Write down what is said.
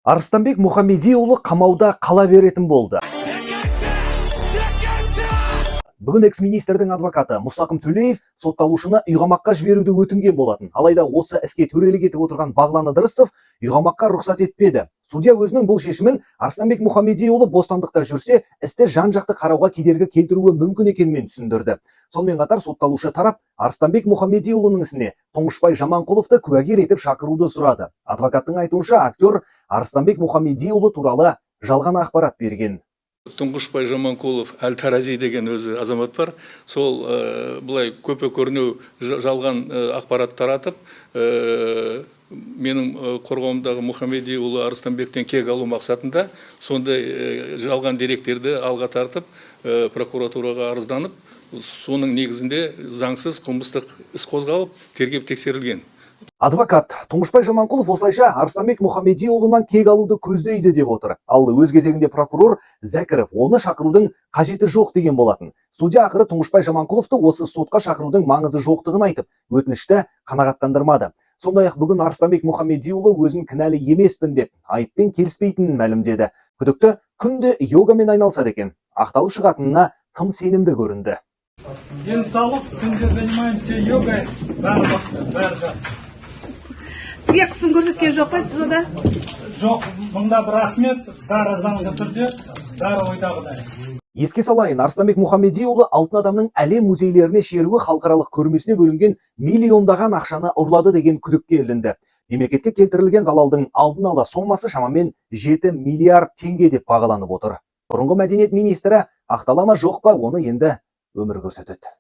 Арыстанбек Мұхамедиұлы қамауда қала беретін болды. Бүгін экс-министрдің адвокаты Мұстақым Төлеев сотталушыны үйқамаққа жіберуді өтінген болатын. Алайда осы іске төрелік етіп отырған Бағлан Ыдырысов үйқамаққа рұқсат етпеді. Судья өзінің бұл шешімін Арыстанбек Мұхамедиұлы бостандықта жүрсе, істі жан-жақты қарауға кедергі келтіруі мүмкін екенімен түсіндірді. Сонымен қатар сотталушы тарап Арыстанбек Мұхамедиұлының ісіне Тұңғышбай Жаманқұловты куәгер етіп шақыруды сұрады. Адвокаттың айтуынша, актер Арыстанбек Мұхамедиұлы туралы жалған ақпарат берген. Тұңғышбай Жаманқұлов әл Тарази деген өзі азамат бар. Сол былай көпе көрінеу жалған ақпарат таратып, менің қорғауымдағы Мұхамедиұлы Арыстанбектен кек алу мақсатында сондай жалған деректерді алға тартып, прокуратураға арызданып, соның негізінде заңсыз қылмыстық іс қозғалып, тергеп тексерілген. Адвокат Тұңғышбай Жаманқұлов осылайша Арыстанбек Мұхамедиұлынан кек алуды көздейді деп отыр. Ал өз кезегінде прокурор Зәкіров оны шақырудың қажеті жоқ деген болатын. Судья ақыры Тұңғышбай Жаманқұловты осы сотқа шақырудың маңызы жоқтығын айтып, өтінішті қанағаттандырмады. Сондай-ақ бүгін Арыстанбек Мұхамедиұлы өзін кінәлі емеспін деп, айыппен келіспейтінін мәлімдеді. Күдікті күнде йогамен айналысады екен. Ақталып шығатынына тым сенімді көрінді. Денсаулық, күнде занимаемся йогой, бәрі мықты, бәрі жақсы. Сізге қысым көрсеткен жоқ па сіз ода? Жоқ, мыңда бір рахмет, бәрі заңды түрде, бәрі ойдағыдай. Еске салайын, Арыстанбек Мұхамедиұлы «Алтын адамның әлем музейлеріне шеруі» халықаралық көрмесіне бөлінген миллиондаған ақшаны ұрлады деген күдікке ілінді. Мемлекетке келтірілген залалдың алдын ала сомасы шамамен 7 миллиард теңге деп бағаланып отыр. Бұрынғы мәдениет министрі ақтала ма, жоқ па, оны енді өмір көрсетеді.